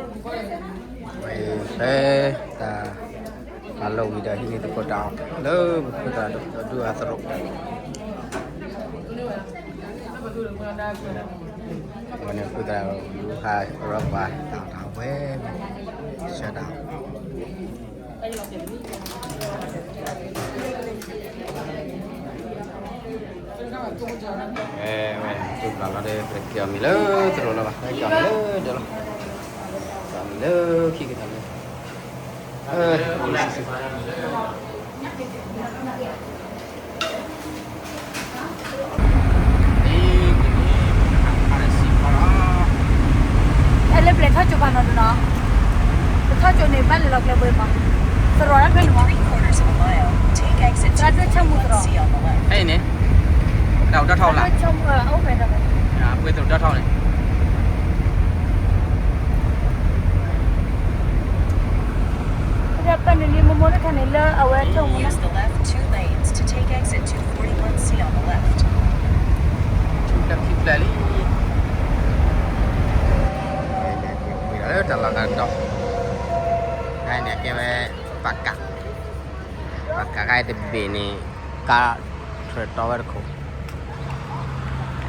ဝဲဖဲတၢ်မၤလိဝံၤဒီး ဟံးန့ၢ်သကိးတၢ်အီၣ်လၢပခိၣ်သရၣ်ဒိၣ်ဒိၣ်အသရိာ်, အဝဲန့ၣ်ခိၣ်သရၣ်ဒိၣ်ဟးရၢပှၤတၢ်အီၣ်တၢ်ဝဲ, ဆၢတၢ် ဝဲ ဝဲ ကၠိပျီလီၤဒီး ပတက့ၤအီၤမ့ၤလၢသရိာ်လီၤဘၣ်, ပက့ၤအီၤမ့ၤလၢဒၢးလီၤ, က့ၤအီၤမ့ၤလၢခံကတၢၢ်လၢ ဖဲလၢပလဲၤထီၣ်ကၠိပၤနီၤဒုနီၤ, ပထီၣ်ကၠိန့ၣ် ဘၣ်လဲၤလီၤကျဲဘိမး, သရိာ်တၢ်ဖဲန့ၣ်မး, သရၣ်ဒိၣ်ဆၢမူသရိာ်, ဖဲအံၤန့ၣ် တၢ်အိၣ်တၢ်ထီၣ်လၢ, ပှ့ၤသရိာ်တၢ်ထီၣ်န့ၣ် ပပာ်န့ၣ်လံမိၢ်မိၢ်တခါန့ၣ်လၢအဝဲထီၣ်မူနီၤ, Use the left two lanes to take exit two forty-one C on the left. လၢခံဖျၢၣ်လံ, ဝံၤဒီးလၢတၢ်လီၢ်ဂၤဒီး, ဖဲန့ၣ်ကဲဝဲ ပာ်ကး, ပာ်ကးခါအံၤတဘ့ၣ်န့ၣ် ကါထၢၣ်တီဝဲတခိၣ်,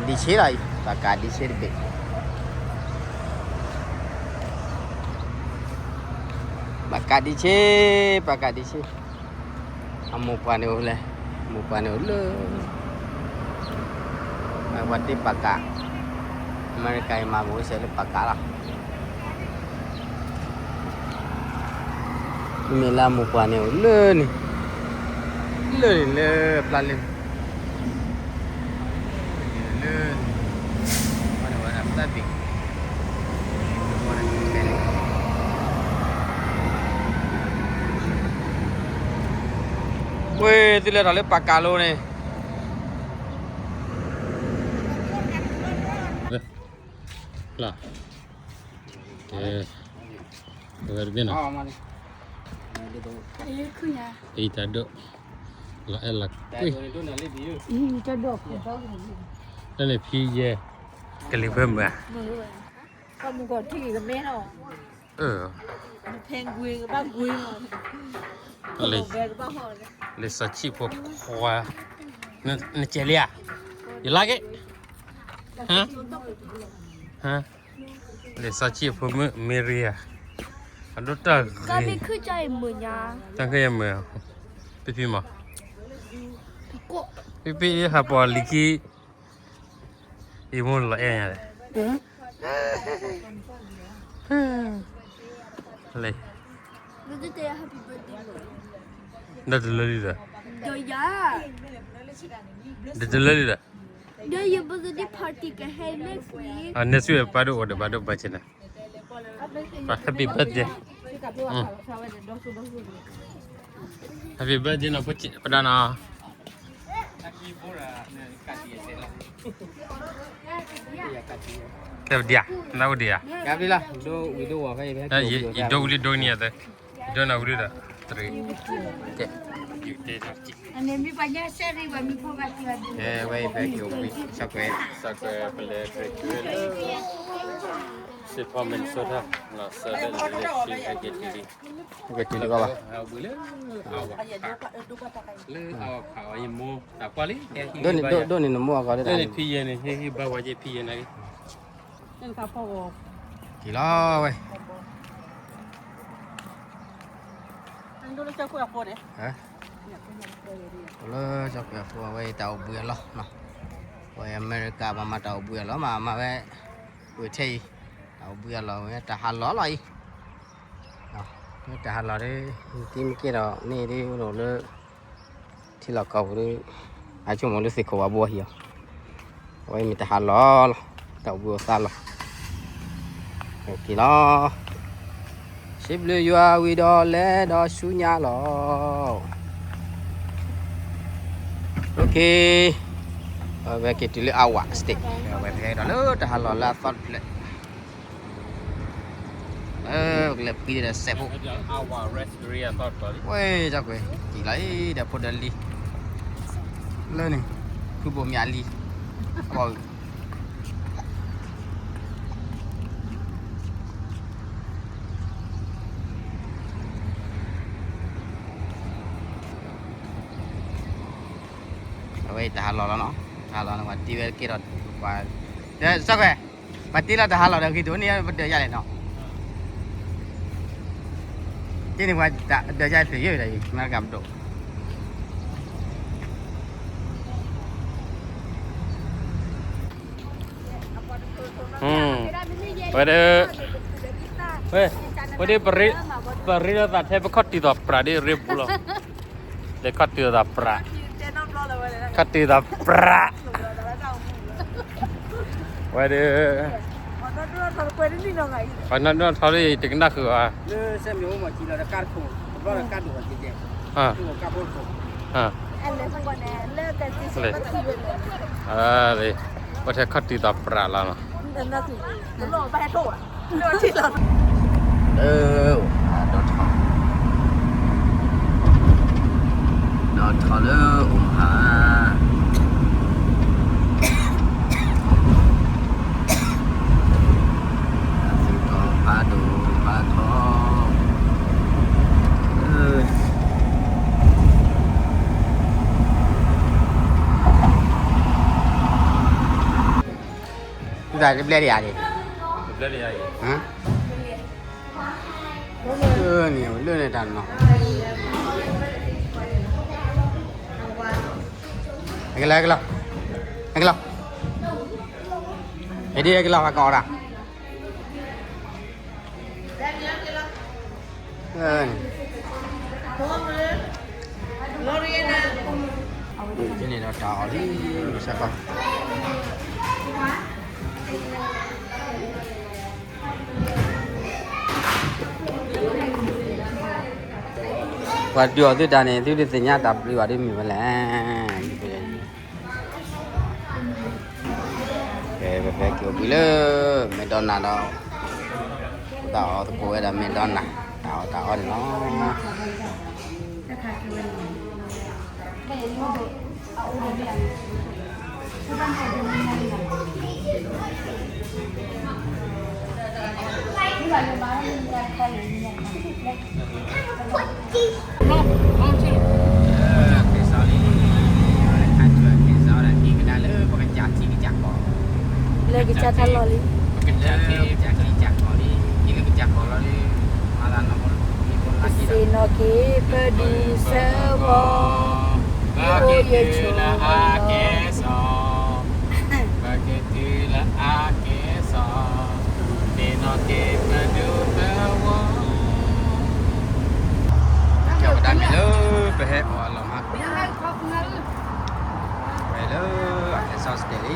ဒံးဆ့လီၤအံၤ ပာ်ကးဒံးဆ့တဘ့ၣ်, ပာ်ကးဒံးဆ့, ပာ်ကးဒံးဆ့, အမိၢ်ပှၢ်န့ၣ်အိၣ်လဲၣ်, မိၢ်ပှၢ်န့ၣ်အိၣ်လၢ အဝဲသ့ၣ်ပာ်ကး, အမဲရကၤအံၤမၤမုာ်ဝဲစဲးလၢပာ်ကးလီၤ, မ့ၢ်လၢအမိၢ်ပှၢ်န့ၣ်အိၣ်လၢန့ၣ်, လၢန့ၣ်လၢဖျါလၢန့ၣ်, လၢန့ၣ်, ဝဲဒၣ်ဖျါဘ့ၣ် ဝဲသုလဲၤထီၣ်လၢပာ်ကးလိၤန့ၣ်, လၢ, ကဲ, ဝဲတဘ့ၣ်နီၤ, အံၤတၢ်ဒိၣ်, လီၤအဲၣ်လီၤကွံ, တၢ်ဒိၣ်, တၢ်န့ၣ်ဖံယဲၢ်, ကလံၤဖဲမုၢ်ဧါ, လံာ်စီဆှံဖိခွါ, နကဲလံဧါ, you like it, huh, huh, လံာ်စီဆှံဖိမုၣ် မ့ရံယၤ, အဒိၣ်တၢ်ဂ့ၤ, တၢ်ဂ့ၤယမုာ်, ဖံဖံမး, ဖံဖံဟးပိာ်လံၤခံ, ယမိၢ်လီၤအဲၣ်ညါလဲၣ်, လံ, ဒီးတလၢလံဒီး, ဒီးတလၢလံဒီး, next week ပၢ်ဒိၣ်အိၣ်ဒီးဘၣ်ဒိၣ်ဘၣ်ဆ့န့ၣ်, happy birthday, happy birthday နီၤ, ပဒၣ်နီၤ, တဲပဒံဧါ, နအိၣ်ဒံးဧါ, ယဒိဝံၤလံဒိနံၤအသၢ, ယဒိနၤဝံၤလံဒီး, တရံး, ကဲ, ဝဲအံၤဖဲက့ၤအိၣ်ဘှံး, ကွဲ, ကွဲပလဲၤက့ၤတုၤလၢ Saint Paul Minnesota, လီၤစၢၤလၢလံၤလၢဆံဟဲက့ၤတုၤလံ, ဟဲက့ၤတုၤလံဘၣ်ဘၣ်, လၢအီၣ်ခးအီၤယမိၢ်တၢ်ကွၢ်လံ, ဒိၣ်န့ၢ်နမိၢ်အဂီၢ်လၢတၢ်န့ၣ်, ဖံယဲၢ်န့ၣ် ဟ့ၣ်ဟ့ၣ်ဘၣ်ဝဲယဲၢ်ဖံယဲၢ်န့ၣ်, က့ၤလီၤဝဲ, လၢကၠီၣ်ကွဲးအဖိဝဲ တၢ်အိၣ်ဘှံးအလီၢ်နီၤ, ဝဲအမဲရကၤပှၤမၤတၢ်အိၣ်ဘှံးအလီၢ်မး မၤဝဲ, ဝဲထဲအံၤ, တၢ်အိၣ်ဘှံးအလီၢ်ဝဲတၢ်ဟးလီၢ်လီၤအံၤ, တၢ်ဟးလီၢ်ဒ်, တမ့ၢ်က့ၤဒီးန့ၣ်ဒ်အိၣ်ဒီးလၢ ထံလီၢ်ကီၢ်ပူၤဒီး, အဆိကမိၣ်လၢသ့ၣ်ခိၣ်ဝါဘိအဟံၣ်အီၤ, အဝဲမ့ၢ်တၢ်ဟးလီၢ်လီၤ, တၢ်အိၣ်ဘှံးအိၣ်သါလီၤ, က့ၤလီၤ, စံးဘျုးယွၤဝံၤဒီးလဲၤဒီးဆူညါလီၤ, အဝဲက့ၤတုၤလၢ Iowa State, အဝဲပဟဲဒီးလၢတၢ်ဟးလီၢ်လၢအသီတဖျၢၣ် လၢပကလဲၤပှံၤဒီးစဲးဖိ, ဝဲ, က့ၤလီၤအံၤဒီးဖိဒီးလံၤ, လၢန့ၣ်, ဖုဘိၣ်မၠးလံၤ, အဘီၣ်, တဟးလီၤလီၤနီၤ, တဟးလီၤန့ၣ် ပှၤတ့ဝဲကဲထီၣ်ပှၤ, ဒီးစီၤကွဲး, ပှၤတ့လီၤတဟးလီၤဒီးဂ့ၤဒိၣ်န့ၣ် ပဒၢးယါလဲၣ်နီၤ, တ့န့ၣ်ပှၤဒၢးယါဖျၢၣ်ယဲၢ်ဒီး မ့ၢ်တကးပဒိၣ် ဝဲဒၣ်, ဝဲဒၣ်, ပရ့လိာ်သးထဲပခီၣ်တံၢ်သီၣ်ပြးဒ်ရ့ပူၤလီၤ, လဲၤခီၣ်တံၢ်သီၣ်ပြး, ခီၣ်တံၢ်သီၣ်ပြး, ဝဲဒၣ်, ပှၤနီၢ်ဒိၣ်ထီၣ်လၢယတကနၣ်ဃုာ်ဘၣ်, ဝဲထဲခီၣ်တံၢ်သီၣ်ပြးလီၤနီၤ, လၢ, ဒီးထီၣ်လၢအိၣ်မဟါ, သုးကီၢ်ဖးဒိၣ်ဖးထီ, တဘျဲၣ်ဒံးဧါန့ၣ်, တဘျဲၣ်ဒံးဧါ, န့ၣ်လၢန့ၣ်တၢ်နီၤ, ဟဲက့ၤလီၤ, ဟဲက့ၤလီၤ, ဟဲက့ၤလီၤ, ဟဲဒ်ဟဲက့ၤလီၤ ပှၤကိးအီၤတၢ် န့ၣ်ဒီးတၢ်အီၣ်လံ, မုၢ်ဆါခီ, ပှၤဒုးအီၣ်သုတၢ်န့ၣ် သုတသ့ၣ်ညါတၢ်ဘျုးဘၣ်ဒ်မ့ၢ်ဝဲလဲၣ်. ကဲ ပဟဲက့ၤအိၣ်ဘှံးလၢ မဲာ်ဒီနၤဒီး သးအီၣ်သကိးဝဲဒၣ်မဲာ်ဒီနၤ တၢ်အီၣ်တၢ်အီန့ၣ်လီၤ. ကဲ စီၤလံ, ကဲ စီၤလံ က့ၤကဒါလၢပကစၢ်ထံကစၢ်ကီၢ်, လၢကစၢ်ထါလီၢ်လံ, ပကစၢ်ထံကစၢ်ကီၢ်လံ, က့ၤလၢကစၢ်ကီၢ်လီၤလံ, မၤသးနီၢ်ကီၢ်လံ, ကစၢ်နီၢ်က့ၤ ပဒုးဆၢဂီၤ, ပက့ၤတုၤလၢအကဲစီၤ ပက့ၤတုၤလၢအကဲစီၤ, သ့ၣ်နီၣ်က့ၤပဒုးပဝီၤ, ကၠီၣ်ပတၢ်မ့ၢ်လၢ ပဟဲအီၣ်အလီၢ်မး, ပဟဲလၢအကဲစီၤစတဲလံ,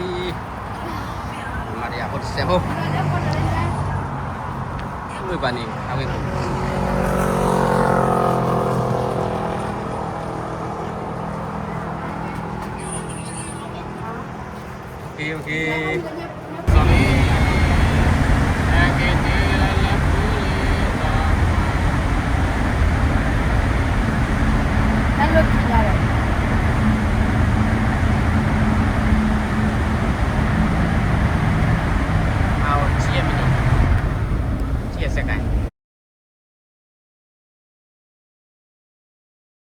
မၤတယၤဖိတစဲးဖိ, ဝ့ၢ်ဘၣ်န့ၣ် အဝ့ၢ် OK, OK. စီၤလံ,